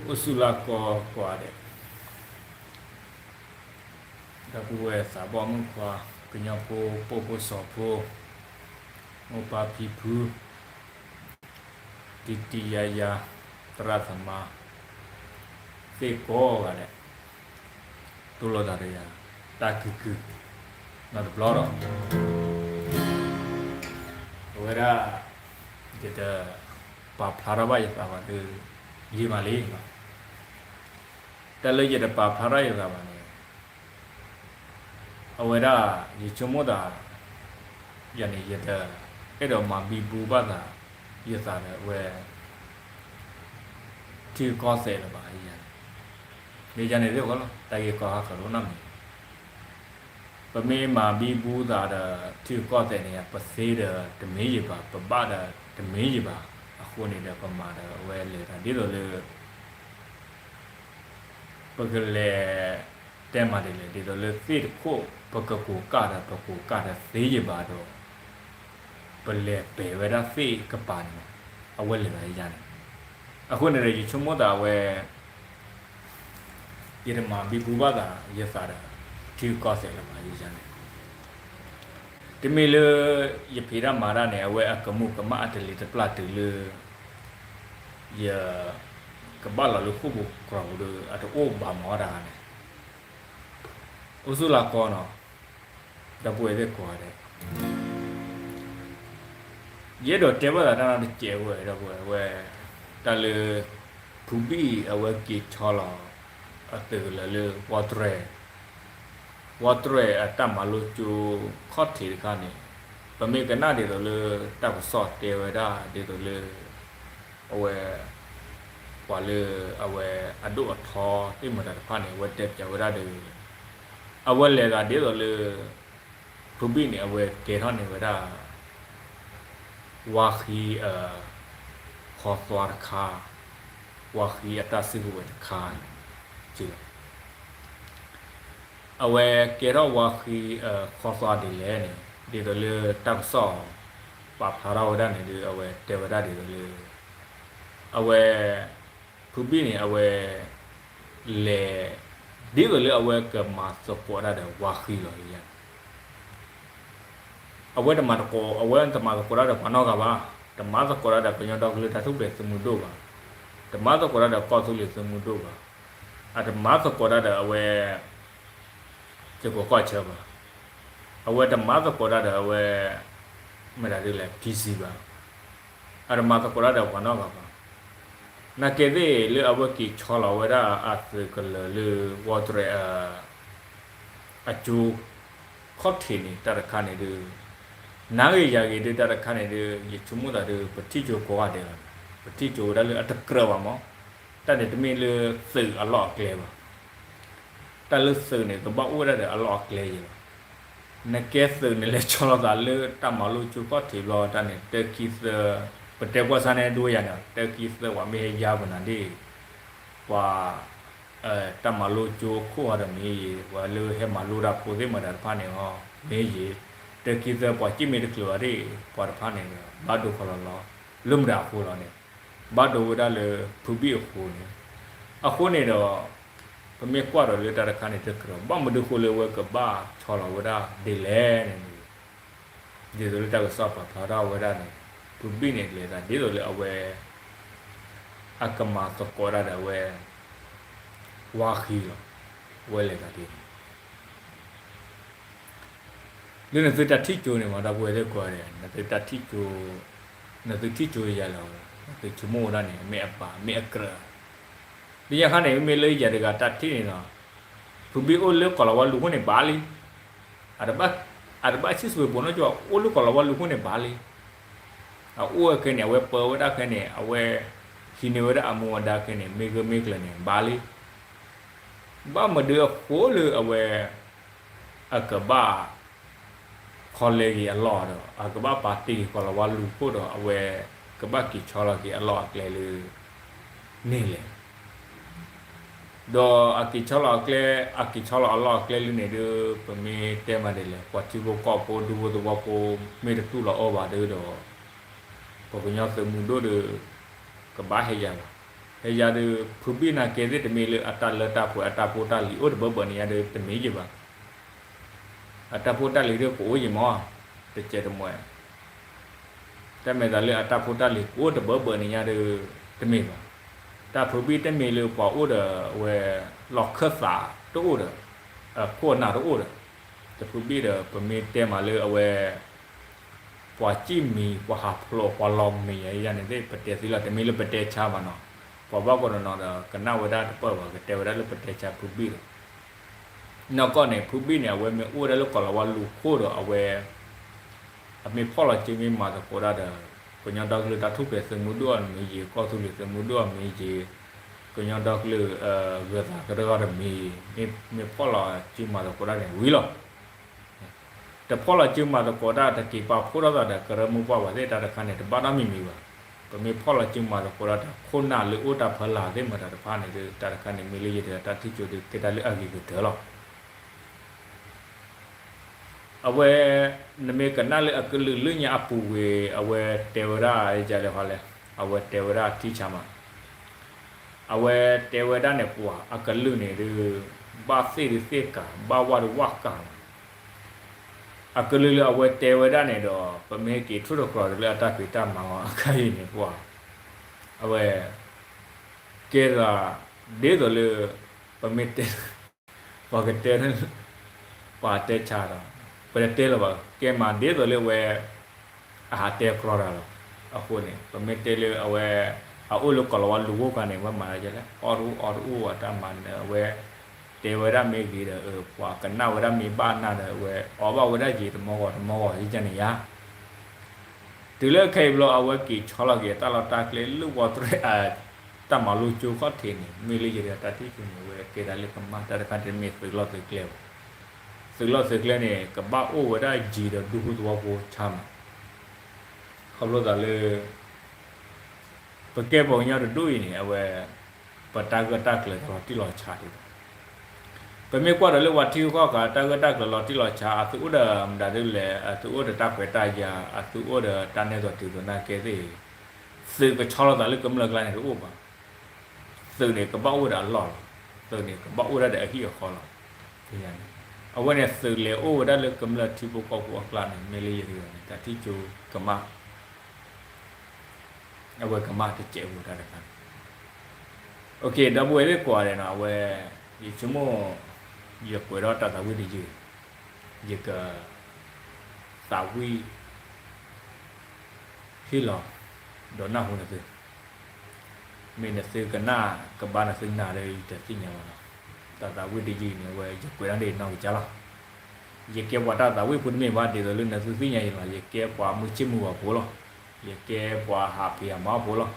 အိၣ်ဆူၣ်လၢကီၢ်ကိးဂၤဒဲး, ဒီပုၢ်ဝဲၢ်သးဘီမုၣ်ခွါ, ကညီဖိပိာ်ဖိစီၤဖိ, မိၢ်ပၢ်ဖံဖု, တံၤတံၤယါယါ, သရၣ်သမါ, သ့ၣ်ကိးဂၤဒဲး, တိၢ်လိာ်သးဒီးယၤ တၢ်ကုၢ်ကုၢ်, နီတဘျီဒီး အဝဲဒၣ် ယတပာ်ဖျါထီၣ်ဘၣ်ယသးဘၣ်ဒီး ယံာ်မးလံ. တၢ်လၢယတပာ်ဖျါထီၣ်ယသးဘၣ်န့ၣ် အဝဲဒၣ် ယဆိကမိၣ်သး ယၤန့ၣ် ယတအဲၣ်ဒိးမၤဘံဘူဘၣ်သး ယသးဒီးအဝဲ ထံကီၢ်သဲးလၢၤဘၣ်ယၤန့ၣ်, မ့ၢ်ယၤန့ၣ်သ့ၣ်ဃီလီၤ တၢ်ဂ့ၢ်ကီဟးဃၢၤဒိၣ်နီၢ်မံၤ ပမ့ၢ်မၤဘံဘူသးဒီး ထံကီၢ်သဲးန့ၣ် ပသ့ဒီးတမ့ၢ်ယဘၣ်, ပဘၣ်ဒီးတမ့ၢ်ယဘၣ်, အဃိန့ၣ်ဒီး ပမၤဒီးအဝဲလဲၤသးဒ်သိးလၢ ပကလဲၤတဲမၤဒ်လဲၣ်, ဒ်သိးလၢသ့ၣ်တခိၣ် ပကကိးကၢ်ဒီး ပကိးကၢ်ဒီးသ့ယဘၣ်ဒီး ပလဲၤပဲာ်ဝဲဒၣ်သ့ၣ်ကပၤန့ၣ်, အဝဲလဲၤသးယၤန့ၣ်, အဃိန့ၣ်ဒီး ယဆိကမိၣ်သးဝဲ ယတမၤဘံဘူဘၣ်သးယသးဒီး ထံကီၢ်သဲးလၢၤဘၣ်ယၤန့ၣ်, တမ့ၢ်လၢ ယဖံးတၢ်မၤတၢ်န့ၣ် အဝဲအကမူးကမၣ်အတလ့ၤတပျၢ်တုၤလၢ ယကဘၣ်လီၤလၢဃိာ်ပူၤကြီပူၤဒီး အတအိၣ်ဘၣ်မၤတၢ်ဂၤန့ၣ်, အိၣ်ဆူၣ်လၢကီၢ်နီၤ, ဒီပုၢ်ဝဲၢ်သ့ၣ်ကိးဂၤဒဲး ယအဲၣ်ဒိးတဲဘၣ်သးတၢ်နီတစဲးဝဲ ဒီပုၢ်ဝဲၢ်, တၢ်လၢ ဖုဘံၣ်အဝဲက့ၤဆီလီၤ အသုးကလၢၤလၢ ဝီတရဲၣ်, ဝီတရဲၣ်အတၢ်မၤလိကၠိခီၣ်ထံးတခါန့ၣ်, ပမ့ၢ်ကနၣ်ဒ်သိးလၢတၢ်ကစီၣ်တဲဝဲဒၣ်ဒ်သိးလၢ အဝဲ ပှၤလၢအဝဲအဒိၣ်အထီသ့ၣ်မတၤတဖၣ်န့ၣ် အဝဲတဲပၠးဝဲဒၣ်ဒီး အဝဲလဲၤသးဒ်သိးလၢ ဖုဘံၣ်န့ၣ် အဝဲကဲထီၣ်န့ၢ်ဝဲဒၣ် ဝါဃံအ ခီသွါတခါ, ဝါဃံအတၢ်စုကဝဲၤတခါ, အဝဲကဲထီၣ်ဝါဃံအ ခီသွါဒ်လဲၣ်န့ၣ် ဒ်သိးလၢတၢ်ကစီၣ် ပာ်ဖျါထီၣ်ဝဲဒၣ်န့ၣ်ဒီး အဝဲတဲဝဲဒၣ်ဒ်သိးလၢ အဝဲ ဖုဘံၣ်န့ၣ် အဝဲ လဲၤ ဒ်သိးလၢအဝဲကမၤသကိးတၢ်ဒီးဝါဃံလီၤယၤ အဝဲတမၤသကိး, အဝဲတမၤသကိးတၢ်ဒီးပှၤနီတဂၤဘၣ်, တမၤသကိးတၢ်ဒီးကညီဒီကလုာ်တၢ်ထူၣ်ဖျဲးသုးမုၢ်ဒိၣ်ဘၣ်, တမၤသကိးတၢ်ဒီးကီၢ်သူလ့ၤသုးမုၢ်ဒိၣ်ဘၣ်, အတမၤသကိးတၢ်ဒီးအဝဲ ယကီၢ်ကီၢ်ဆၢဘၣ်, အဝဲတမၤသကိးတၢ်ဒီးအဝဲ မတၤဒ်လဲၣ် PC ဘၣ်, အတမၤသကိးတၢ်ဒီးပှၤနီတဂၤဘၣ်. နာ်က့သ့ၣ်လၢအဝဲက့ၤဆီလီၤဝဲဒၣ်အသုးကလၢၤလၢ ဝီတရဲၣ် အကၠိ ခီၣ်ထံးန့ၣ် တၢ်တခါန့ၣ်ဒီး နၤဂ့ၤယၤဂ့ၤဒီးတၢ်တခါန့ၣ်ဒီး ယဆိကမိၣ်သးဒီး ပထံၣ်ကၠိကိးဂၤဒဲးလီၤ. ပထံၣ်ကၠိဝဲဒၣ်လၢအတကြၢးဘၣ်မး, တၢ်န့ၣ်တမ့ၢ်လၢသုးအလီၢ်အကျဲဘၣ်. တၢ်လၢသုးန့ၣ် ကဘၣ်အိၣ်ဝဲဒၣ်ဒီးအလီၢ်အကျဲယံၤလီၤ. နကဲသုးန့ၣ် လဲၤဆီလီၤသးလၢတၢ်မၤလိကၠိခီၣ်ထံးဘျီတၢ်န့ၣ် တၢ်ခံသၢ, ပတဲကွၢ်စါန့ၣ်ဒိယၤန့ၣ် တၢ်ခံသၢပှၤမ့ၢ်ဟဲယါပနၤဒ် ပှၤ တၢ်မၤလိကၠိခိၣ်အီၤဒီးမ့ၢ်ယံၤ, ပှၤလၢဟဲမၤလိတၢ်ဖိသ့ၣ်မတၤတဖၣ်န့ၣ်အီၤမ့ၢ်ယံၤ, တၢ်ခံသၢပှၤစံၣ်မ့ၢ်တချုးဘၣ်ဒ် ပှၤတဖၣ်န့ၣ်ဒီး ဘၣ်ဒိခီလီၤလီၤ, လၢမတၤအဃိလီၤန့ၣ်, ဘၣ်ဒိဝဲဒၣ်လၢဖုဘံၣ်အဃိန့ၣ်, အဃိန့ၣ်ဒီး ပမ့ၢ်ကွၢ်ဒီးလၢတၢ်တခါန့ၣ်တကြၢး ဘၣ်မနုၤဃိလၢအဝဲကဘၣ်ဆီလီၤဝဲဒၣ်ဒ်လဲၣ်န့ၣ်, ဒ်သိးလၢတၢ်ကစီၣ်ပာ်ဖျါထီၣ်ဝဲဒၣ်န့ၣ်, ဖုဘံၣ်န့ၣ်လဲၤသးဒ်သိးလၢအဝဲ အကမၤသကိးတၢ်ဒီးအဝဲ ဝါဃံလီၤ, အဝဲလဲၤသးဒ်န့ၣ် လၢနသုတၢ်ထံၣ်ကၠိန့ၣ်မး ဒီပုၢ်ဝဲၢ်သ့ၣ်ကိးဂၤဒဲး, နသုတၢ်ထံၣ်ကၠိ, နသုထံၣ်ကၠိယၤလီၤ, နသုဆိကမိၣ်ဝဲဒၣ်န့ၣ် မ့ၢ်အပာ်မ့ၢ်အကြၢး, ဒ်ယခါန့ၣ် မ့မ့ၢ်လၢယၤတဂၤတၢ်ထံၣ်န့ၣ်လီၤ, ဖုဘံၣ်အိၣ်လၢကီၢ်လီၤဝါလူၤခိၣ်န့ၣ်ဘၣ်လံ, အတဘၣ်ဆံးစွ့ၤပိာ်နီၣ်ကၠိ အိၣ်လၢကီၢ်လီၤဝါလူၤခိၣ်န့ၣ်ဘၣ်လံ, အအိၣ်ဝဲခဲန့ၣ် အဝဲပၢဝဲဒၣ်ခဲန့ၣ် အဝဲ ဟံးန့ၢ်ဝဲဒၣ်အမူအဒါခဲန့ၣ် မ့ၢ်ဂ့ၤမ့ၢ်ကျၢၤန့ၣ် ဘၣ်လံ, ဘၣ်မနုၤအဃိလၢအဝဲ အကဘၣ် ခီလဲက့ၤအလီၢ်ဒီး အကဘၣ်ပာ်တ့ၢ်ကီၢ်လီၤဝါလူၤခိၣ်ဒီး အဝဲကဘၣ်က့ၤဆီလီၤက့ၤအလီၢ်အကျဲလၢ န့ၣ်လဲၣ်, ဒီးအက့ၤဆီလီၤအကျဲ, အက့ၤဆီလီၤအလီၢ်အကျဲလၢန့ၣ်ဒီး ပမ့ၢ်တဲမးဒ်လဲၣ် ပှၤထံဖိကီၢ်ဖိဒူဖိသဝီဖိ မ့ၢ်တတူၢ်လိာ်အီၤဘၣ်ဒီး ပှၤကညီသုးမုၢ်ဒိၣ်ဒီး ကဘၣ်ဟဲယၤလီၤ, ယၤဒုး ဖုဘံၣ်နာ်ကဲသ့ၣ်တမ့ၢ်လၢအတၢ်လၢတၢ်ပှဲၤအတၢ်ဖိတၢ်လံၤအိၣ်တဘၢဘၢန့ၣ်ညါဒုးတမ့ၢ်ယၤဘၣ်. အတၢ်ဖိတၢ်လံၤဒုးကအိၣ်ယၤမး, တကဲးတမှဲး တၢ်မ့ၢ်သးလၢအတၢ်ဖိတၢ်လံၤကအိၣ်တဘၢဘၢန့ၣ်ညါဒုး တမ့ၢ်ဘၣ်. တၢ်ဖုဘံၣ်တမ့ၢ်လၢပှၤအိၣ်ဒီးအဝဲ လီၢ်ခၢၣ်သးတအိၣ်ဒီး အခိၣ်အနၢ်တအိၣ်ဒီး တဖုဘံၣ်ဒီး ပမ့ၢ်တဲမးလၢအဝဲ ပှၤစံၣ်မံၤ ပှၤဟးဖျိး ပှၤလီၤမံၤယၤန့ၣ်သ့ၣ် ပတဲသ့လီၤ တမ့ၢ်လၢပတဲဆါဘၣ်နီၤ. ပှၤဘၣ်ကီးနီၤနီၤဒီး ကနၣ်ဝဲဒၣ်တပၢၢ်ဘၣ် ကတဲဝဲဒၣ်လၢပတဲဆါဖုဘံၣ်ဒီး နီၢ်ကီၢ်န့ၣ် ဖုဘံၣ်န့ၣ် အဝဲမ့ၢ်အိၣ်ဝဲဒၣ်လၢကီၢ်လီၤဝါလူၤခိၣ်ဒီး အဝဲ အမ့ၢ်ဖီၣ်လီၤစုမ့ၢ်မၤသကိးတၢ်ဒီး ကညီဒီကလုာ်တၢ်ထူၣ်ဖျဲးသုးမုၢ်ဒိၣ်အမ့ၢ်ဂ့ၤ ကီၢ်သူလ့ၤသုးမုၢ်ဒိၣ်အမ့ၢ်ဂ့ၤ ကညီဒီကလုာ် ဂၢၤသးကရၢကရိတမ့ၢ်ဂ့ၤ မ့ၢ်ဖီၣ်လီၤစုမၤသကိးတၢ်န့ၣ်ဝံၤလီၤ. တဖီၣ်လီၤစုမၤသကိးတၢ် တက့ၤပာ်ဖှိၣ်ထီၣ်သးဒီးကရၢမိၢ်ပှၢ်ဘၣ်သ့ၣ် တၢ်တခါန့ၣ် တဘၣ်နီတမံၤမံၤဘၣ်. ပမ့ၢ်ဖီၣ်လီၤစုမၤသကိးတၢ်ဒီးခိၣ်နၢ်လၢအိၣ်တၢ်ဖီလာ်သ့ၣ်မတၤတဖၣ်န့ၣ်ဒီး တၢ်တခါန့ၣ် မ့ၢ်လၢယတဂၤတၢ်ထံၣ်ကၠိဒီး ကဲတၢ်လၢအဂ့ၤကတၢၢ်လီၤ. အဝဲ နမ့ၢ်ကနၣ်လၢအကလုာ်လၢညါအပူၤဝံၤ အဝဲတဲဝဲဒၣ်ယၤလဲၤဟီလဲၣ် အဝဲတဲဝဲဒၣ်ထံဆါမး အဝဲတဲဝဲဒၣ်န့ၣ်ပှၤ အကလုာ်န့ၣ်ဒီး ဘၣ်သ့ၣ်ဒုးသ့ၣ်ကၤ ဘၣ်ဝၣ်ဒုးဝၣ်ကၤလီၤ. အကလုာ်လၢအဝဲတဲဝဲဒၣ်န့ၣ်ဒီး ပမ့ၢ်က့ၤထိၣ်သတြီၤတၢ်လၢအတၢ်ဖံးတၢ်မၤအီၤအခါအံၤန့ၣ်ပှၤ အဝဲ ကဲသး ဒ်သိးလၢ ပမ့ၢ်တဲ ပှၤကတဲ ပှၤတဲဆါဒီး ပတတဲလၢၤဘၣ် ကဲမးဒ်သိးလၢအဝဲ အဟးတဲကြီတၢ်လီၤ. အဃိန့ၣ် ပမ့ၢ်တဲလၢအဝဲ အအိၣ်လၢကီၢ်လီၤဝါလူၤခိၣ်ခါန့ၣ် အဝဲမၤဒ်လဲၣ် အီၣ်တအိၣ်အီတအိၣ်အတၢ်မၤန့ၣ် အဝဲ တဲဝဲဒၣ်မ့ၢ်ဂ့ၤဒီး ပှၤကနၣ်ဝဲဒၣ်မ့ၢ်ဘၣ်နၢ်ဒီး အဝဲအီၣ်ဘၣ်ဝဲဒၣ်ယံာ်တမီၢ်ဂီၤတမီၢ်ဂီၤယကန့ၣ်ယါ တုၤလၢခဲအံၤဘျီ အဝဲက့ၤဆီလီၤက့ၤတၢ်လီၢ်တၢ်ကျဲလၢဝီတရံး တၢ်မၤလိကၠိခီၣ်ထံးန့ၣ် မ့ၢ်လၢယတဂၤတၢ်ထံၣ်ကၠိန့ၣ် အဝဲကဲဒၣ်လၢကမၣ်တၢ်တခါန့ၣ် တမ့ၢ်သုးလီၢ်သုးကျဲဘၣ်. သုးလီၢ်သုးကျဲန့ၣ် ကဘၣ်အိၣ်ဝဲဒၣ်ယံၤဒီးဒူဖိသဝီဖိဆါမး. ခီဖျိသးလၢ ပကဲပှၤကညီတဒူၣ်အံၤန့ၣ် အဝဲ ပတၢ်ဂၢၢ်တၢ်ကျၢၤလီၤတံၢ်လီၤဆဲးဒံးဘၣ်. ပမ့ၢ်ကွၢ်ဒီးလၢပှၤထံဂုၤကီၢ်ဂၤ တၢ်ဂၢၢ်တၢ်ကျၢၤလီၤတံၢ်လီၤဆဲး အသုအိၣ်ဒီးမတၤဒ်လဲၣ် အသုအိၣ်ဒီးတၢ်ခွဲးတၢ်ယာ် အသုအိၣ်ဒီးတၢ်နဲၣ်သိးတုၤသိးနာ်ကဲသ့ၣ် သုးကဆီလီၤသးလၢကမျၢၢ်ကျါန့ၣ်တအိၣ်ဘၣ်. သုးန့ၣ်ကဘၣ်အိၣ်ဝဲဒၣ်အလီၢ်လီၤ. သုးန့ၣ်ကဘၣ်အိၣ်ဝဲဒၣ်ဒီးအဟံၣ်အဃီလီၤ. အဝဲန့ၣ်သုးလဲၤအိၣ်ဝဲဒၣ်လၢကမျၢၢ်ထံဖိကီၢ်ဖိအကျါန့ၣ် မ့ၢ်လၢယတဂၤန့ၣ် တၢ်ထံၣ်ကၠိကမၣ် အဝဲကမၣ်တစဲးဖိတၢ်တခါန့ၣ် ဒီပုၢ်ဝဲၢ်သ့ၣ်ကိးဂၤဒဲးနီၤ အဝဲ ယဆိကမိၣ် ယကွဲးဒီးတၢ်သးဝံၣ်တယုၢ် ယက သးဝံၣ် ဟ့ၣ်လီၤ ဒီးနၢ်ဟူနသု မ့ၢ်နသုကနၣ်ကဘၣ်နသုနာ်ဒီးယတသ့ၣ်ညါဘၣ်နီၤ. တၢ်သးဝံၣ်တယုၢ်န့ၣ် အဝဲယကွဲးဒၣ်ဒ်နီၢ်ကစၢ်လီၤ. ယကဲပှၤတၢ်သးဝံၣ်ဖိတမ့ၢ်ဘၣ် ဒ်သိးလၢနသုသ့ၣ်ညါယၤလီၤ. ယကဲပှၤမုၢ်ဆ့ၣ်မုၢ်ဂီၤဖိလီၤ. ယကဲပှၤဟးဖံးဟးမၤအီၣ်ဖိလီၤ.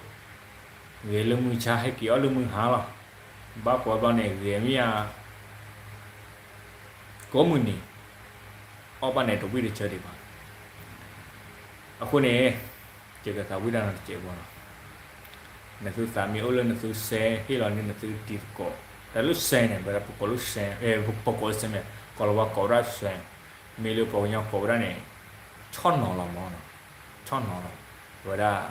ဂဲၤလၢမုၢ်ဆါ ဟဲက့ၤအီၣ်လၢမုၢ်ဟါလီၤ. ဘၣ်ကိးဘျီန့ၣ် ဂဲၤမ့ၢ်ဧါ ကိးမုၢ်နံၤ အီၣ်ဘၣ်န့ၣ်တဝံၣ်တဆၢဒံးဘၣ်. အဃိန့ၣ် ယကသးဝံၣ်ဒၣ်နၤတစဲးဖိလီၤ. နသုသးမ့ၢ်အိၣ်လၢနသုစဲ ဟ့ၣ်လီၤန့ၢ်နသုတံၤသကိး တၢ်လၢစဲန့ၣ် ပကိးလၢစဲ ပကိးလၢစဲမ့ၢ် ကီၢ်လီၤဝါကိးဝဲဒၣ်စဲ မ့ၢ်လၢပှၤကညီကိးဝဲဒၣ်န့ၣ် ဆီၣ်နီၤလီၤမး ဆီၣ်နီၤလီၤ ဝဲဒၣ်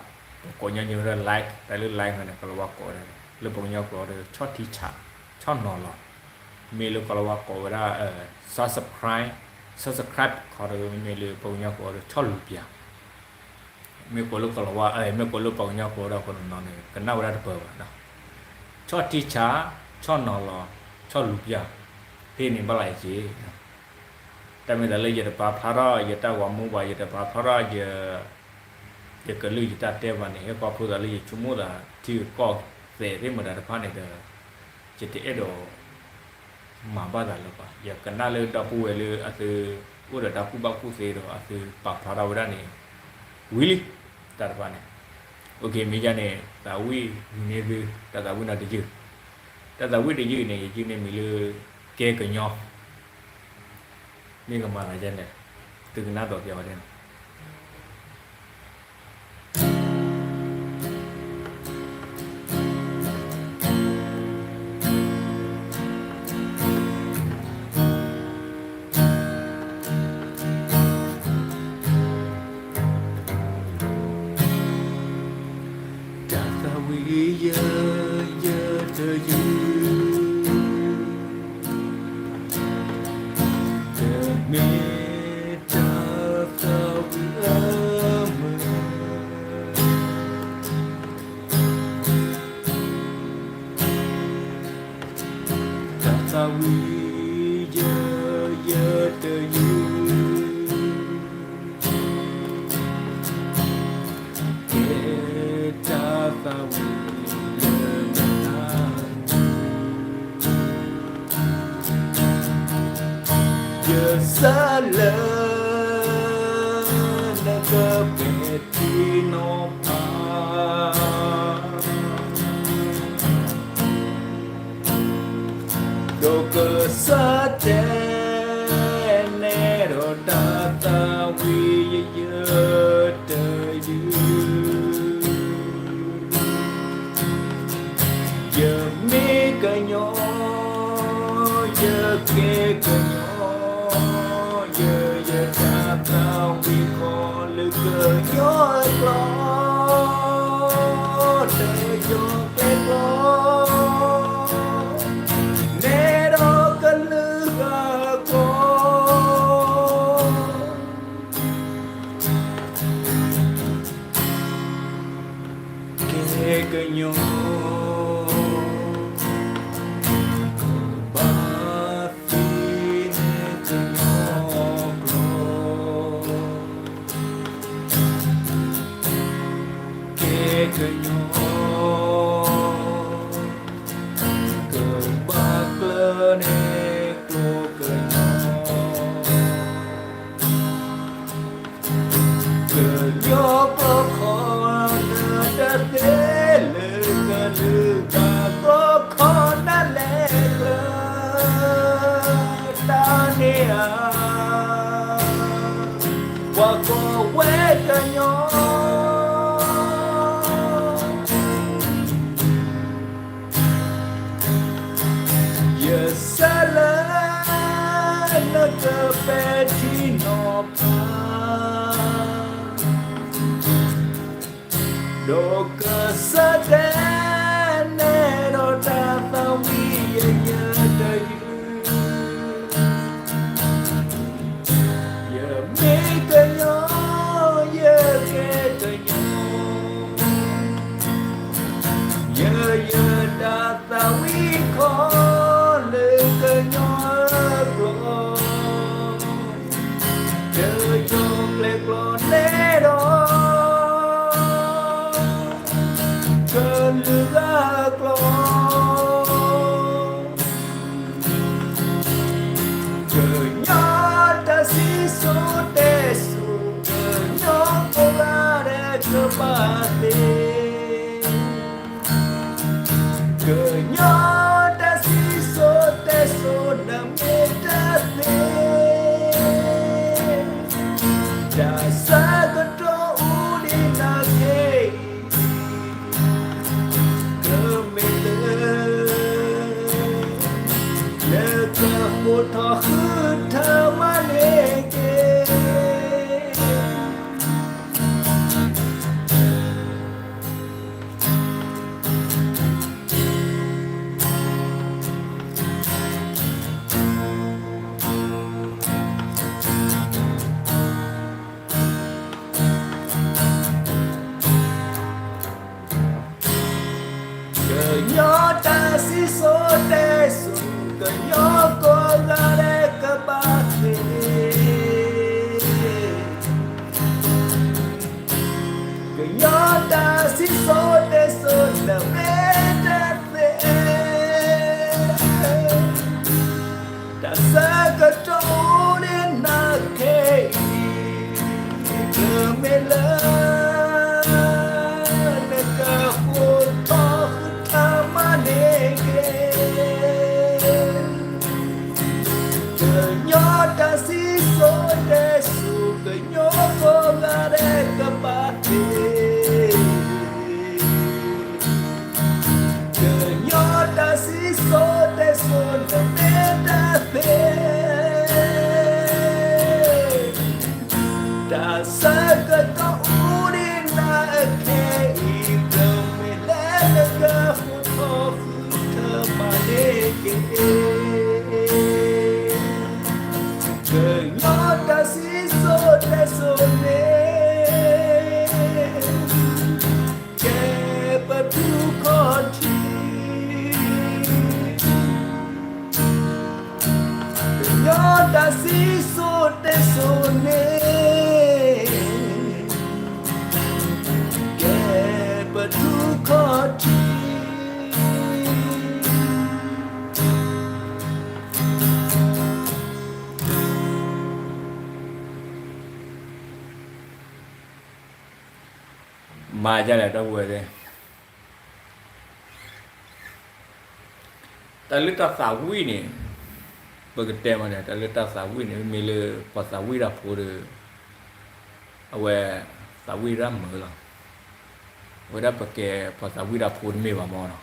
ပကိးညီညီဝဲဒၣ် like တၢ်လၢ like န့ၣ် ကီၢ်လီၤဝါကိးဝဲဒၣ် လၢပှၤကညီကိးဝဲဒၣ် ဆီၣ်ထံဆး ဆီၣ်နီၤလီၤ မ့ၢ်လၢကီၢ်လီၤဝါကိးဝဲဒၣ် subscribe subscribe ခီဒီး မ့ၢ်လၢပှၤကညီကိးဝဲဒၣ် ဆီၣ်လူၤပျၢ် မ့ၢ်ကိးလၢကီၢ်လီၤဝါ မ့ၢ်ကိးလၢပှၤကညီကိးဝဲဒၣ် ကနီၤနီၤန့ၣ် ကနၣ်ဝဲဒၣ်တပၢၢ်ဘၣ်နီၤ ဆီၣ်ထံဆး ဆီၣ်နီၤလီၤ ဆီၣ်လူၤပျၢ် ဟ့ၣ်န့ၢ်ဘၣ်လၢယက့ၤ တၢ်မ့ၢ်တၢ်လၢယတပာ်ဖျါထီၣ် ယတၢ်ဂီၤမူဘၣ် ယတပာ်ဖျါထီၣ် ယကလုၢ်ယတၢ်တဲဘၣ်န့ၣ် ဟဲခီဖျိသးလၢယဆိကမိၣ်သး ထံဂုၤကီၢ်သဲးသ့ၣ်မတၤတဖၣ်န့ၣ်ဒီး ယတအဲၣ်ဒိး မၤဘၣ်သးလၢၤဘၣ် ယကနၣ်လၢဒီပုၢ်ဝဲၢ်လၢအသု အိၣ်ဒီးတၢ်ကူၣ်ဘၣ်ကူၣ်သ့ဒီးအသုပာ်ဖျါထီၣ်ဝဲဒၣ်န့ၣ် ဝံၤလံ တၢ်တဖၣ်န့ၣ် မ့ၢ်ယၤန့ၣ် သးဝံၣ်န့ၢ်သု တၢ်သးဝံၣ်နီတယုၢ် တၢ်သးဝံၣ်တယုၢ်န့ၣ် ယယုၢ်န့ၢ်မံၤလၢ ကဲကညီ မ့ၢ်ကမၤသးဒ်လဲၣ် သုကနၣ်ဒီးပျးဝဲဒၣ် တၢ်သးဝံၣ်ယဲ မ့ၢ်တၢ်သးဝံၣ်အမုာ် တၢ်သးဝံၣ်ယဲ ယတယုၢ် ကဲတၢ်သးဝံၣ်လၢနၤ ယဆၢလၢ နကပဲာ်ထံနီၤဖး ဒီးကစၢ်တဲ နဲဒီးတၢ်သးဝံၣ်ယဲ ယတယုၢ် ယမ့ၢ်ကညီ ယကဲကညီ ယ ယတၢ်သးဝံၣ်ခီလၢကညီအကျိာ် တယီၤကျဲကျိာ် နဲဒီးကလုာ်ဂၤကျိာ် ကဲကညီ ဘၣ်သ့န့ၣ်ကညီကျိာ် ကဲကညီ ကဘၣ်ကျၢၤန့ၣ်ကျိာ်ကညီ ကညီကျိာ်ခီနတသ့လၢကလုာ်ဘၣ်ကျိာ်ခီနလဲၤကျၢၤ တၢ်န့ၣ်ဧါ ပှၤကိးဝဲကညီ ယဆၢလၢ နကပဲာ်ထံနီၤဖး ဒီးကစၢ်တဲ နဲဒီးတၢ်သးဝံၣ်ယဲ ယတယုၢ် ယမ့ၢ်ကညီ ယကဲကညီ ယ ယတၢ်သးဝံၣ်ခီလၢကညီအကျိာ် တယီၤကျဲကျိာ်နဲဒီး ကလုာ်ဂၤအကျိာ် ကညီတၢ်စံၣ်စိၤတဲစိၤ ကညီကိးဂၤဒဲးကဘၣ်သ့ ကညီတၢ်စံၣ်စိၤတဲစိၤ နမ့ၢ်တသ့ တၢ်ဆၢကတီၢ်အိၣ်ဒံးနၤခဲအံၤ ကမ့ၢ်လၢ လၢကဃိထီၣ်ဃုထၢမၤန့ၢ်က့ၤ ကညီတၢ်စံၣ်စိၤတဲစိၤ ကညီကိးဂၤဒဲးကဘၣ်သ့ ကညီတၢ်စံၣ်စိၤတဲစိၤ နမ့ၢ်တသ့ တၢ်ဆၢကတီၢ်အိၣ်ဒံးနၤခဲအံၤ ကမ့ၢ်လၢ နကဃိထီၣ်ဃုထၢမၤန့ၢ်က့ၤ ကညီတၢ်စံၣ်စိၤတဲစိၤ ကညီကိးဂၤဒဲးကဘၣ်သ့ ကညီတၢ်စံၣ်စိၤတဲစိၤ နမ့ၢ်တသ့ တၢ်ဆၢကတီၢ်အိၣ်ဒံးနၤအခဲအံၤ ကမ့ၢ်လၢနကဃိထီၣ်ဃုထၢမၤန့ၢ်က့ၤ ဒီးတၢ်စံၣ်စိၤတဲစိၤန့ၣ် ကဲပထူခီၣ်ထံး မၤဒ်လဲၣ် ဒီပုၢ်ဝဲၢ်သ့ၣ်, တၢ်လၢတၢ်သးဝံၣ်န့ၣ် ပကတဲမးန့ၣ် တၢ်လၢတၢ်သးဝံၣ်န့ၣ် မ့မ့ၢ်လၢပှၤသးဝံၣ်တၢ်ဖိဒီး အဝဲသးဝံၣ်တၢ်မုာ်လီၤ. အဝဲဒၣ်ပကဲပှၤသးဝံၣ်တၢ်ဖိတမ့ၢ်ဘၣ်မးနီၤ.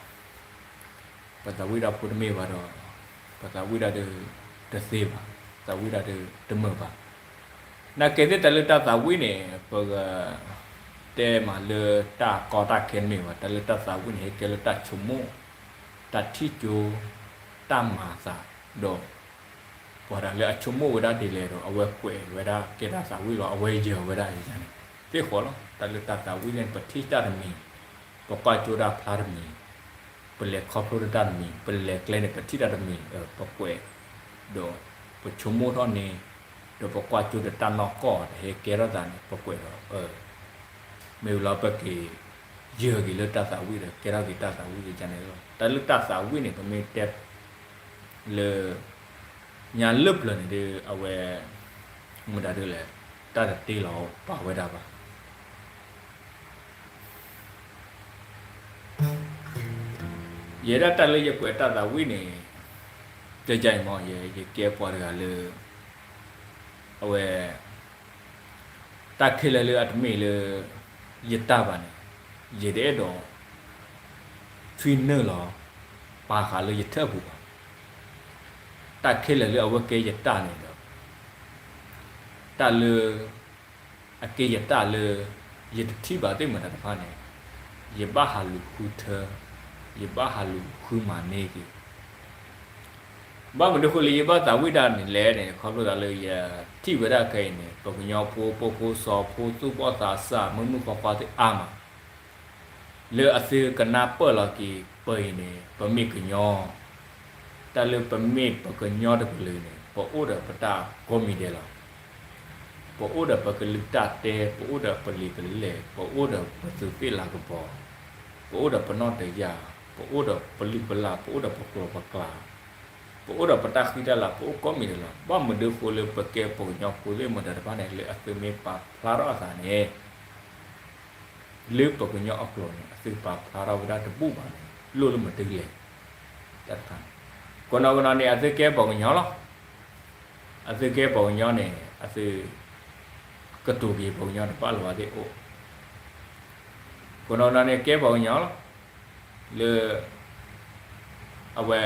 ပသးဝံၣ်တၢ်ဖိတမ့ၢ်ဘၣ်ဒီး ပသးဝံၣ်တၢ်ဒုးတသ့ဘၣ်, သးဝံၣ်တၢ်ဒုးတမုာ်ဘၣ်. နာ်က့သ့ၣ်တၢ်လၢတၢ်သးဝံၣ်န့ၣ် ပကတဲမးလၢတၢ်ကီတၢ်ခဲတမ့ၢ်ဘၣ်, တၢ်လၢတၢ်သးဝံၣ်န့ၣ် ဟဲကဲလၢတၢ်ဆိကမိၣ်, တၢ်ထံၣ်ကၠိ, တၢ်မၤသး, ဒီး ပှၤတၢ်လၢအဆိကမိၣ်ဝဲဒၣ်ဒ်လဲၣ်ဒီး အဝဲကွဲးဝဲဒၣ်ကဲတၢ်သးဝံၣ်လီၤ, အဝဲယၢၤဝဲဒၣ်န့ၣ် သ့ၣ်ဃီလီၤ. တၢ်လၢတၢ်သးဝံၣ်န့ၣ် ပထံၣ်တၢ်တမံၤ, ပကွၢ်ကၠိတၢ်ဖျါတမံၤ, ပလဲၤခီဖျိတၢ်တမံၤ, ပလဲၤကျဲန့ၣ် ပထံၣ်တၢ်တမံၤ, ပကွဲး, ဒီးပဆိကမိၣ်ထီၣ်န့ၣ်, ဒီးပကွၢ်ကၠိဒီးတၢ်နီၢ်ကီၢ်တဟဲကဲထီၣ်သးန့ၣ် ပကွဲးဒီး မ့ၢ်ဝံၤလီၤ ပက့ၤယၢၤက့ၤလၢတၢ်သးဝံၣ်ဒီး ကဲထီၣ်က့ၤတၢ်သးဝံၣ်ကန့ၣ်လီၤ. တၢ်လၢတၢ်သးဝံၣ်န့ၣ် ပမ့ၢ်တဲ လၢ ညါလၢပျၢၤန့ၣ်ဒီး အဝဲ မတၤဒ်လဲၣ် တၢ်တတ့လီၤပာ်ဝဲဒၣ်ဘၣ်. ယဲဒၣ်တၢ်လၢယကွဲးတၢ်သးဝံၣ်န့ၣ် ကကမ့ၢ် ယကဲပှၤတဂၤလၢ အဝဲ တၢ်ခဲလၢာ်လၢအတမ့ၢ်လၢ ယတၢ်ဘၣ်န့ၣ် ယတအဲၣ်ဒိး ထွံၣ်နုာ်လီၤ ပာ်ဃာ်လၢယထၢၣ်ပူၤဘၣ်. တၢ်ခဲလၢာ်လၢအဝဲကဲယတၢ်န့ၣ်ဒီး တၢ်လၢ အကဲယတၢ်လၢ ယတထံၣ်ဘၣ်သ့ၣ်မတၤတဖၣ်န့ၣ် ယဘၣ်ဟးလူၤဃုထၢ, ယဘၣ်ဟးလူၤဃုမၤန့ၢ်က့ၤ ဘၣ်မနုၤအဃိလၢယဘၣ်သးဝံၣ်တၢ်န့ၣ်လဲၣ်န့ၣ် ခီဖျိသးလၢယထံၣ်ဝဲဒၣ်ခဲအံၤန့ၣ် ပှၤကညီဖိ ဖိဖိစီဖိ သူၣ်ဘီၣ်သးစၢ် မုၢ်မုၢ်ဃီဃီသ့ၣ်အါမး လၢအသုကနၢ်ပၢၢ်လီၤက့ၤပှၤအံၤန့ၣ် ပမ့ၢ်ကညီ တၢ်လၢပမ့ၢ်ပှၤကညီတကလုာ်န့ၣ် ပအိၣ်ဒီးပတၢ်ကိးမံၤဒဲးလီၤ. ပအိၣ်ဒီးပကလုၢ်တၢ်တဲ, ပအိၣ်ဒီးပလံာ်ပလဲၢ်, ပအိၣ်ဒီးပသုးသ့ၣ်လၤကပီၤ, ပအိၣ်ဒီးပနီၣ်တယၢ်, ပအိၣ်ဒီးပလုၢ်ပလၢ်, ပအိၣ်ဒီးပကျိာ်ပကျါ, ပအိၣ်ဒီးပတၢ်ဃံတၢ်လၤ, ပအိၣ်ကိးမံၤဒဲးလီၤ. ဘၣ်မနုၤအဃိလၢပကဲပှၤကညီဖိသ့ၣ်မတၤတဖၣ်န့ၣ် လၢအသုမ့ၢ်ပာ်ဖျါထီၣ်အသးန့ၣ် လၢပှၤကညီအကျိာ်န့ၣ် အသုပာ်ဖျါထီၣ်ဝဲဒၣ်တဘူၣ်ဘၣ်န့ၣ် လိၣ်လၢမတၤလဲၣ်. တၢ်တခါန့ၣ် ကိးနီၢ်ကနီၤန့ၣ် အသုကဲပှၤကညီလီၤ. အသုကဲပှၤကညီန့ၣ် အသု ကတိၤက့ၤပှၤကညီတဘၣ်လၢၤဘၣ်သ့ၣ်အိၣ် ကိးနီၢ်ကနီၤန့ၣ် ကဲပှၤကညီလီၤ. လၢ အဝဲ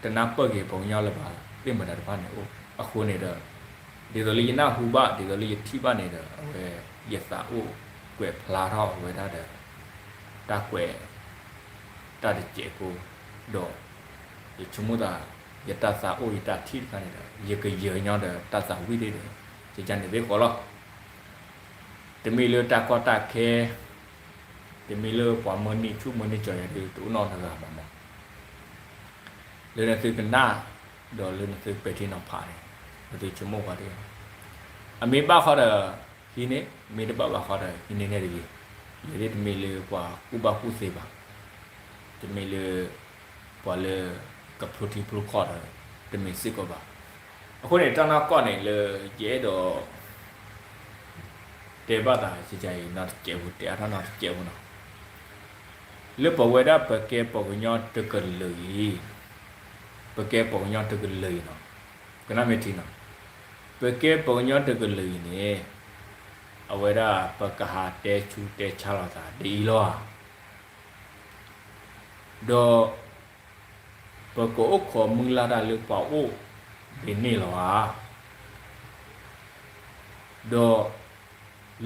တနၢ်ပၢၢ်က့ၤပှၤကညီလၢၤဘၣ်သ့ၣ်မတၤတဖၣ်န့ၣ်အိၣ်. အဃိန့ၣ်ဒီး ဒ်သိးလၢယနၢ်ဟူဘၣ် ဒ်သိးလၢယထံၣ်ဘၣ်န့ၣ်ဒီး အဝဲ ယသးအိၣ်ကွဲးဖျါထီၣ်ဝဲဒၣ်ဒီး တၢ်ကွဲး တၢ်တစဲးဖိ ဒီး ယဆိကမိၣ်သး ယတၢ်သးအိၣ်ယတၢ်ထံၣ်တခါန့ၣ်ဒီး ယကယၢၤညီဒီးတၢ်သးဝံၣ်သ့ၣ်ဒီး ကကန့ၣ်သ့ၣ်ဃီလီၤ. တမ့ၢ်လၢတၢ်ကီတၢ်ခဲ တမ့ၢ်လၢပှၤမၢနံၣ်ဆူၣ်မၢနံၣ်ကီၤယၤဒီး တအိၣ်နီတဂၤဘၣ်မး. လၢနသုကနၣ် ဒီးလၢနသုပဲာ်ထံနီၤဖးန့ၣ် နသုဆိကမိၣ်ဃီတဂ့ၤ. အမ့ၢ်ဘၣ်ဃီဒီး ဟံးန့ၢ်, မ့ၢ်တဘၣ်ဘၣ်ဃီဒီး ဟံးန့ၢ်န့ၣ်တဂ့ၤ. ယဲဒၣ်တမ့ၢ်လၢပှၤကူၣ်ဘၣ်ကူၣ်သ့ဘၣ်. တမ့ၢ်လၢ ပှၤလၢ ကဖျိထံဖျိကီၢ်ဒီး တမ့ၢ်စ့ၢ်ကီးဘၣ်. အဃိန့ၣ် တၢ်နီၢ်ကီၢ်န့ၣ်လၢ ယအဲၣ်ဒိး တဲဘၣ်သး ကကအံၤ နီတစဲးဖိ တဲအါထီၣ်နီတစဲးဖိနီၤ. လၢပဝဲဒၣ်ပကဲပှၤကညီတကလုာ်အံၤ, ပကဲပှၤကညီတကလုာ်အံၤနီၤ, ကနၣ်မ့ၢ်ထံနီၤ, ပကဲပှၤကညီတကလုာ်အံၤန့ၣ် အဝဲဒၣ်ပကဟးတဲဆူတဲဆါလိာ်သးဒ်အံၤလီၤဧါ. ဒီး ပကအိၣ်ခိးမုၢ်လၢ်တၢ်လၢပှၤအိၣ်ဒ်န့ၣ်လီၤဧါ. ဒီး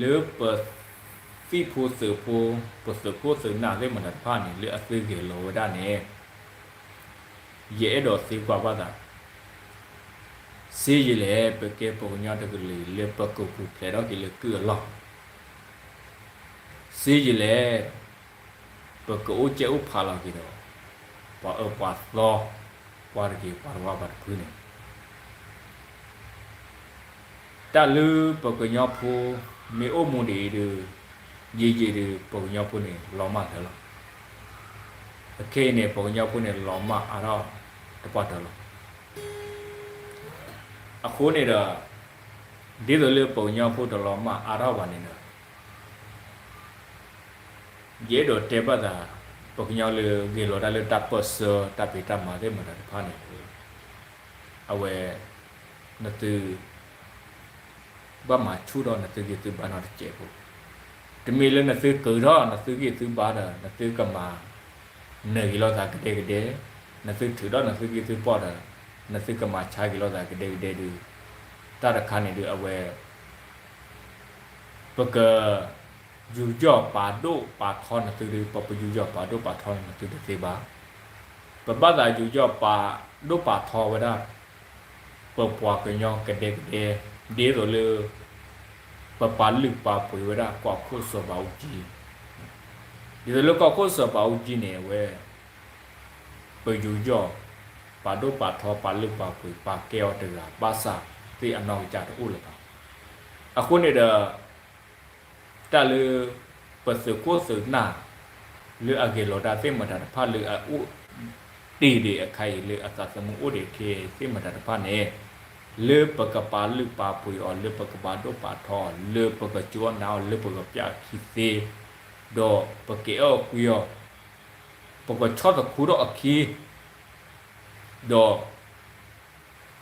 လၢပသံၣ်ဖိသုးဖိ, ပသုးခိၣ်သုးနၢ်သ့ၣ်မတၤတဖၣ်န့ၣ် လၢအသုဂဲၤလီၤဝဲဒၣ်န့ၣ် ယအဲၣ်ဒိးသံကွၢ်ဘၣ်သး, စ့ယလဲၣ် ပကဲပှၤကညီတကလုာ်လၢပကပူၤဖျဲးထီၣ်က့ၤလၢကုၢ်အလီၢ်, စ့ယလဲၣ် ပကအိၣ်ကဲအိၣ်ဖးလီၤက့ၤဒီး ပှၤအၢပှၤသီ, ပှၤတက့ၤပှၤတဝါပှၤတဖုန့ၣ်, တၢ်လၢပှၤကညီဖိ မ့ၢ်အိၣ်မူဒ်အံၤဒီး ယံာ်ယံာ်ဒီး ပှၤကညီဖိန့ၣ် လီၤမၢ်တၢ်လီၤ. အခဲအံၤန့ၣ် ပှၤကညီဖိန့ၣ် လီၤမၢ်အါထီၣ်တပှၢ်တၢၢ်လီၤ. အဃိန့ၣ်ဒီး ဒ်သိးလၢပှၤကညီဖိတလီၤမၢ်အါထီၣ်ဘၣ်န့ၣ်ဒီး ယအဲၣ်ဒိးတဲဘၣ်သး ပှၤကညီလၢဂဲၤလီၤတၢ်လၢတၢ်ပၢၢ်ဆၢ တၢ်ဖံးတၢ်မၤသ့ၣ်မတၤတဖၣ်န့ၣ် အဝဲ နသု ဘၣ်မၤဆူၣ်ထီၣ်နသုဂံၢ်သုဘါနီတစဲးဖိ. တမ့ၢ်လၢနသုကၢၤထီၣ်နသုဂံၢ်သုဘါဒီး နသုကမၤနၢၤက့ၤလိာ်သးကဒဲကဒဲ, နသုထုးထီၣ်နသုဂံၢ်သုဘါဒီး နသုကမၤဆါက့ၤလိာ်သးကဒဲကဒဲဒီး တၢ်တခါန့ၣ်ဒီး အဝဲ ပက ယူးယီၣ်ပာ်ဒိၣ်ပာ်ထီနသုဒီး ပပယူးယီၣ်ပာ်ဒိၣ်ပာ်ထီနသုတသ့ဘၣ်. ပဘၣ်သးယူးယီၣ်ပာ်ဒိၣ်ပာ်ထီဝဲဒၣ် ပပှၤကညီကဒဲကဒဲ, ဒ်သိးလၢ ပပာ်လုၢ်ပာ်ပှ့ၤဝဲဒၣ်ကီၢ်ခိၣ်စီၤဘးအူကၠံ, ဒ်သိးလၢကီၢ်ခိၣ်စီၤဘးအူကၠံန့ၣ် အဝဲ ပယူးယီၣ် ပာ်ဒိၣ်ပာ်ထီ ပာ်လုၢ်ပာ်ပှ့ၤ ပာ်ကဲအီၤတဂၤ ဘၣ်ဆၣ်သ့ၣ်အနီၢ်ကစၢ်တအိၣ်လၢၤဘၣ်. အဃိန့ၣ်ဒီး တၢ်လၢ ပသုးခိၣ်သုးနၢ် လၢအဂဲၤလီၤတၢ်သ့ၣ်မတၤတဖၣ်လၢအအိၣ်တ့ၢ်ဒံးအခါအံၤ လၢအသးသမူအိၣ်ဒံးအခါသ့ၣ်မတၤတဖၣ်န့ၣ် လၢပကပာ်လုၢ်ပာ်ပှ့ၤအီၤ လၢပကပာ်ဒိၣ်ပာ်ထီအီၤ လၢပကစူၢ်အီၣ်နာ်အီၤ လၢပကပျၢ်အခံသ့ ဒီးပကအဲၣ်အီၤကွံအီၤ ပကဆီၣ်သခူထီၣ်အခံ ဒီး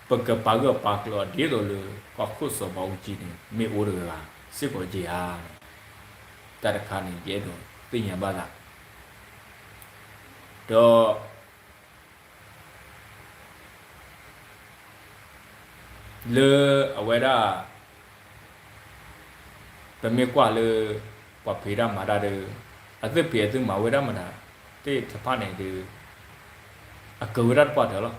ပကပာ်ဂၢၢ်ပာ်ကျၢၤအီၤဒ်သိးလၢ ကီၢ်ခိၣ်စီၤဘးအူကၠံန့ၣ် မ့ၢ်အိၣ်တဂၤဂၤစ့ၢ်ကီးဧါ. တၢ်တခါန့ၣ် ယအဲၣ်ဒိးသ့ၣ်ညါဘၣ်သး ဒီး လၢအဝဲဒၣ် ပမ့ၢ်ကွၢ်လၢ ပှၤဖံးတၢ်မၤတၢ်ဒီး အသုဖံးအသုမၤဝဲဒၣ်မတၤသ့ၣ်တဖၣ်န့ၣ်ဒီး အကၢၤဝဲဒၣ်တပှၢ်တၢၢ်လီၤ.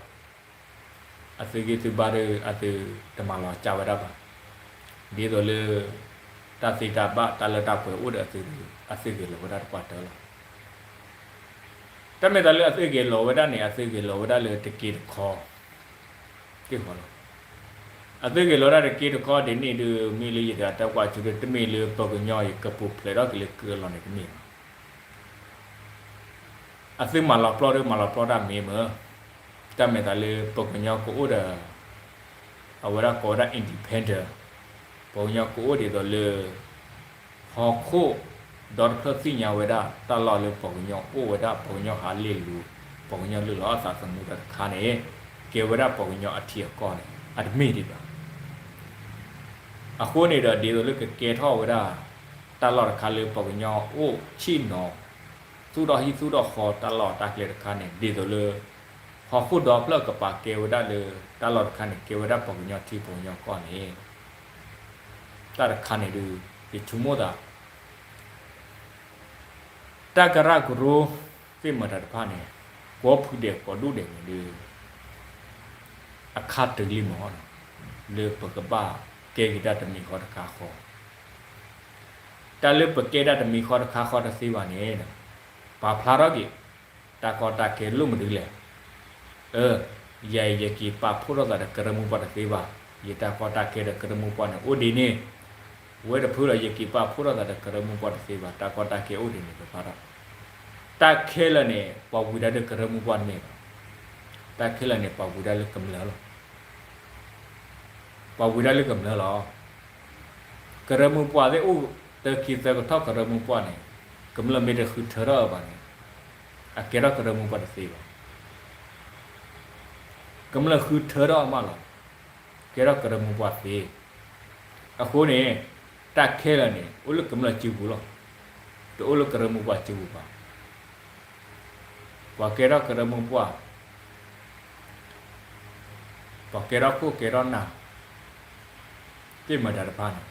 အသုဂံၢ်သုဘါဒီး အသုတမၤလီၤကၢ်ဝဲဒၣ်ဘၣ်. ဒ်သိးလၢ တၢ်သ့တၢ်ဘၣ်တၢ်လၢတၢ်ပှဲၤအိၣ်ဒီးအသုဒီး အသုဂဲၤလီၤဝဲဒၣ်တပှၢ်တၢၢ်လီၤ. တၢ်မ့ၢ်တၢ်လၢအသုဂဲၤလီၤဝဲဒၣ်န့ၣ် အသုဂဲၤလီၤဝဲဒၣ်လၢတက့တခီ တ့ၢ်ဃီလီၤ. အသုဂဲၤလီၤဝဲဒၣ်တက့တခီဒ်န့ၣ်ဒီး မ့ၢ်လၢယတၢ်ကွၢ်ဆူဒီး တမ့ၢ်လၢပှၤကညီအံၤကပူၤဖျဲးထီၣ်က့ၤလၢကလီၤန့ၣ်တမ့ၢ်ဘၣ်. အသုမၤလီၤပျီဒီးမၤလီၤပျီတၢ်မ့ၢ်မ့ၢ်, တၢ်မ့ၢ်တၢ်လၢပှၤကညီကအိၣ်ဒီး အဝဲဒၣ်ကိးဝဲဒၣ် independent, ပှၤကညီကအိၣ်ဒ်သိးလၢ ဟီၣ်ခိၣ်ဒီတဖျၢၣ်သ့ၣ်ညါဝဲဒၣ် တၢ်လီၢ်လၢပှၤကညီအိၣ်ဝဲဒၣ် ပှၤကညီဟးလ့ၣ်လူၤ ပှၤကညီလုၢ်လီၤအသးသမူတၢ်တခါန့ၣ် ကဲဝဲဒၣ်ပှၤကညီအထံအကီၢ်န့ၣ် အတမ့ၢ်ဒံးဘၣ်. အဃိန့ၣ်ဒီး ဒ်သိးလၢကကဲထီၣ်ဝဲဒၣ် တၢ်လီၢ်တခါလၢပှၤကညီအိၣ်ဆ့ၣ်နီၤ သူၣ်ထီၣ်ဟံၣ်သူၣ်ထီၣ်ဃီတၢ်လီၢ်တၢ်ကျဲတခါန့ၣ် ဒ်သိးလၢ ဟီၣ်ခိၣ်ဒီဖျၢၣ်ကပာ်ကဲဝဲဒၣ်လၢ တၢ်လီၢ်တခါန့ၣ် ကဲဝဲဒၣ်ပှၤကညီထံပှၤကညီကီၢ်န့ၣ် တၢ်တခါန့ၣ်ဒီး ယဆိကမိၣ်သး တၢ်ကရၢကရိသ့ၣ်မတၤတဖၣ်န့ၣ် ကိးဖုဒဲးကိးဒူၣ်ဒဲးန့ၣ်ဒီး အခါတုၤလံမ့ၢ် လၢပကဘၣ်ကဲက့ၤတၢ်တမံၤဃီတခါဃီ, တၢ်လၢပကဲတၢ်တမံၤဃီတခါဃီတသ့ဘၣ်န့ၣ် ပာ်ဖျါထီၣ်က့ၤ တၢ်ကီတၢ်ခဲလိၣ်မနုၤလဲၣ်. အၢ, ယၤအံၤယက့ၤပာ်ဖှိၣ်ထီၣ်သးဒီးကရၢမိၢ်ပှၢ်တသ့ဘၣ်, ယတၢ်ကီတၢ်ခဲဒီးကရၢမိၢ်ပှၢ်န့ၣ်အိၣ်ဒ်န့ၣ်, ဝဲတဖုဒီးယက့ၤပာ်ဖှိၣ်ထီၣ်သးဒီးကရၢမိၢ်ပှၢ်တသ့ဘၣ်, တၢ်ကီတၢ်ခဲအိၣ်ဒ်န့ၣ် ပဖျါထီၣ်, တၢ်ခဲလၢာ်န့ၣ် ပှၤဝံၤဒၣ်လၢကရၢမိၢ်ပှၢ်တမ့ၢ်ဘၣ်, တၢ်ခဲလၢာ်န့ၣ် ပှၤဝံၤဒၣ်လၢကမျၢၢ်လီၤ. ပှၤဝံၤဒၣ်လၢကမျၢၢ်လီၤ. ကရၢမိၢ်ပှၢ်သ့ၣ်အိၣ်တခံသၢကထီၣ်ကရၢမိၢ်ပှၢ်န့ၣ်, ကမျၢၢ်မ့ၢ်တဃုထၢထီၣ်အီၤဘၣ်န့ၣ်, အကဲထီၣ်ကရၢမိၢ်ပှၢ်တသ့ဘၣ်. ကမျၢၢ်ဃုထၢထီၣ်အီၤမးလီၤ. ကဲထီၣ်ကရၢမိၢ်ပှၢ်သ့. အဃိန့ၣ် တၢ်ခဲလၢာ်န့ၣ် အိၣ်လၢကမျၢၢ်စုပူၤလီၤ. တအိၣ်လၢကရၢမိၢ်ပှၢ်စုပူၤဘၣ်. ပှၤကဲထီၣ်ကရၢမိၢ်ပှၢ် ပှၤကဲထီၣ်ခိၣ်ကဲထီၣ်နၢ် သ့ၣ်မတၤတဖၣ်န့ၣ်,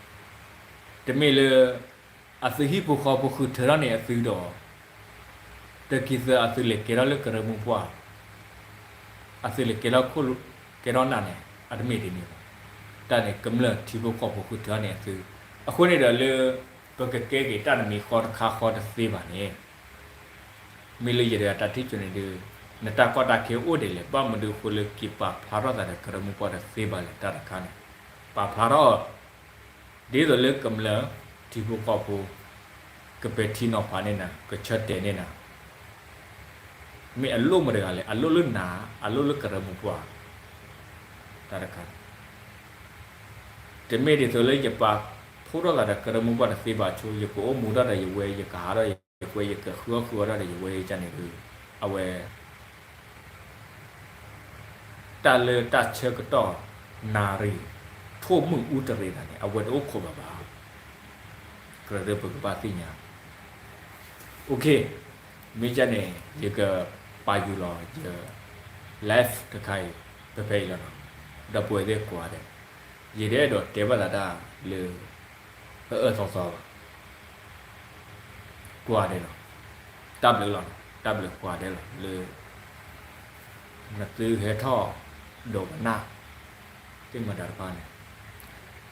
တမ့ၢ်လၢ အသုဟံၣ်ဖိဃီဖိဃုထၢထီၣ်န့ၢ်အသုဒီး တခံသၢအသုလဲၤကဲထီၣ်လၢကရၢမိၢ်ပှၢ်, အသုလဲၤကဲထီၣ်ခိၣ်ကဲထီၣ်နၢ်န့ၣ် အတမ့ၢ်ဒ်န့ၣ်ဘၣ်. တၢ်န့ၣ်ကမျၢၢ်ထံဖိကီၢ်ဖိဃုထၢထီၣ်န့ၢ်အသု, အဃိန့ၣ်ဒီးလၢ ပကကဲက့ၤတၢ်တမံၤဃီတခါဃီတသ့ဘၣ်န့ၣ်, မ့ၢ်လၢယတဂၤတၢ်ထံၣ်ကၠိန့ၣ်ဒီး နတၢ်ကီတၢ်ခဲအိၣ်ဒ်လဲၣ်, ဘၣ်မနုၤအဃိလၢက့ၤပာ်ဖျါထီၣ်သးဒီးကရၢမိၢ်ပှၢ်တသ့ဘၣ်လဲၣ် တၢ်တခါန့ၣ်, ပာ်ဖျါထီၣ် ဒ်သိးလၢကမျၢၢ်ထံဖိကီၢ်ဖိ ကပဲာ်ထံနီၤဖးန့ၢ်နၤ ကဆၢတဲာ်န့ၢ်နၤ, မ့ၢ်အလိၣ်မတၤတဂၤလဲၣ်, အလိၣ်လၢနၤ, အလိၣ်လၢကရၢမိၢ်ပှၢ်, တၢ်တခါ တမ့ၢ်ဒ်သိးလၢယပာ်ဖှိၣ်ထီၣ်သးဒီးကရၢမိၢ်ပှၢ်တသ့ဘၣ်ဆိ, ယကအိၣ်မူထီၣ်ဒီးယဝဲ, ယကဟးထီၣ်ယကွဲ, ယကဃုအီၣ်ဃုအီထီၣ်ဒီးယဝဲကန့ၣ်ဒီး အဝဲ တၢ်လၢတၢ်ဆၢကတီၢ် နၣ်ရံၣ် ထိၣ်မုၢ်အူတရံးတၢ်န့ၣ် အဝဲတအိၣ်ခိးဘၣ်ဘၣ်. ကြၢးဒီးပကဘၣ်သ့ၣ်ညါ OK, မ့ၢ်ကန့ၣ် ယကပာ်ယူၤလီၤယ live တခါအံၤ ဖဲဖဲအံၤလီၤနီၤ, ဒီပုၢ်ဝဲၢ်သ့ၣ်ကိးဂၤဒဲး, ယတအဲၣ်ဒိးတဲဘၣ်သးတၢ်လၢ အအၢသီသီဘၣ် ကိးဂၤဒဲးလီၤ. တၢ်ဘျုးလီၤ, တၢ်ဘျုးကိးဂၤဒဲးလီၤ လၢ နသုဟဲထီၣ်ဒိကနၣ် သ့ၣ်မတၤတဖၣ်န့ၣ်,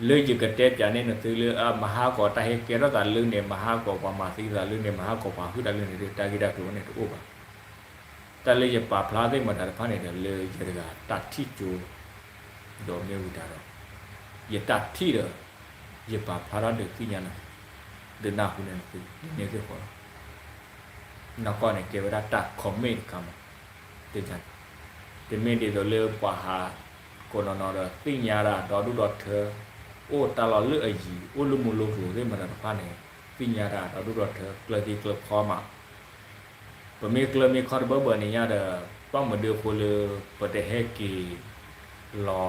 လၢယကတဲပၠးန့ၢ်နသုလၢ အမဟါကီးတၢ်ဟဲကဲထီၣ်သးလၢန့ၣ်, မဟါကီးပှၤမၤသံသးလၢန့ၣ်, မဟါကီးပှၤဟုၣ်တၢ်လၢန့ၣ်ဒီး တၢ်ဂ့ၢ်တၢ်ကျိၤန့ၣ်တအိၣ်ဘၣ်. တၢ်လၢယပာ်ဖျါသ့ၣ်မတၤတဖၣ်န့ၣ်ဒီး လၢယတဂၤတၢ်ထံၣ်ကၠိ ဒီးမ့ၢ်ဝံၤတၢ်ဒီး ယတၢ်ထံၣ်ဒီး ယပာ်ဖျါထီၣ်ဒုးသ့ၣ်ညါနၤ, ဒုးနၢ်ဟူန့ၣ်နသု ဒ်န့ၣ်သ့ၣ်ဃီလီၤ. နီၢ်ကီၢ်န့ၣ် ကဲဝဲဒၣ်တၢ် comment တခါမး, တ တမ့ၢ်ဒ်သိးလၢပှၤဟး ကိးနီၢ်နီၢ်ဒီးသ့ၣ်ညါတၢ်ဒီဒူၣ်ဒီထၢ, အိၣ်တၢ်လီၢ်လၢအယံၤ အိၣ်လၢမူလိကျိၤသ့ၣ်မတၤတဖၣ်န့ၣ် သ့ၣ်ညါတၢ်ဒီဒူၣ်ဒီထၢ ကျၢၤသံကျၢၤခီမး ပမ့ၢ်ကျၢၤမ့ၢ်ခီတဘၢဘၢန့ၣ်ညါဒီး ဘၣ်မနုၤအဃိလၢ ပတဟဲက့ၤလီၤ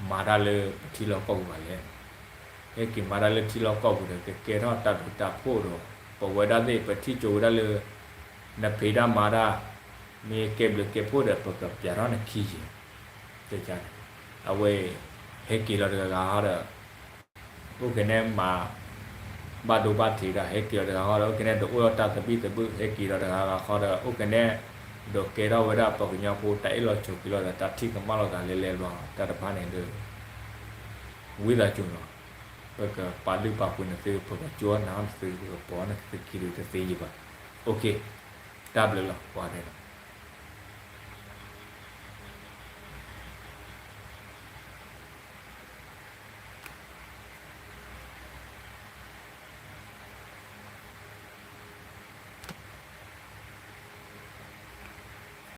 မၤတၢ်လၢပထံလီၢ်ကီၢ်ပူၤဘၣ်လဲၣ်. ဟဲက့ၤမၤတၢ်လၢထံလီၢ်ကီၢ်ပူၤဒီး ကကဲထီၣ်တၢ်ဘျုးတၢ်ဖှိၣ်ဒီး ပဝဲဒၣ်သ့ၣ် ပထံၣ်ကၠိဝဲဒၣ်လၢ နဖံးတၢ်မၤတၢ် မ့ၢ်ကဲဘျုးကဲဖှိၣ်ဒီး ပကပျးထီၣ်နခံယံၤ အဝဲ ဟဲက့ၤလီၤတဂၤဂၤဟီဒီး အိၣ်ကနဲမၤ ဘၣ်ဒိဘၣ်ထံးဒီး ဟဲက့ၤလီၤတဂၤဃီဒီး အိၣ်ကနဲဒိးအိၣ်ဒီးတၢ်သဘံၣ်သဘုၣ် ဟဲက့ၤလီၤတဂၤဂၤဃီဒီး အိၣ်ကနဲ ဒိးကဲထီၣ်ဝဲဒၣ်ပှၤကညီဖိတၢ်အ့ၣ်လိာ်ဆိးက့လိာ်သး တၢ်ထံၣ်ကမၣ်လိာ်သးလဲၤလဲၤဘျီ တၢ်တဖၣ်န့ၣ်ဒီး ဝံသးစူၤနီၤ ပကပာ်လုၢ်ပာ်ပှ့ၤနသု ပကကၠိနၤနသု ပကပိာ်နသုခံဒုးတသ့ယံၤဘၣ်. OK, တၢ်ဘျုးလီၤ ပှၤဒဲးလီၤ.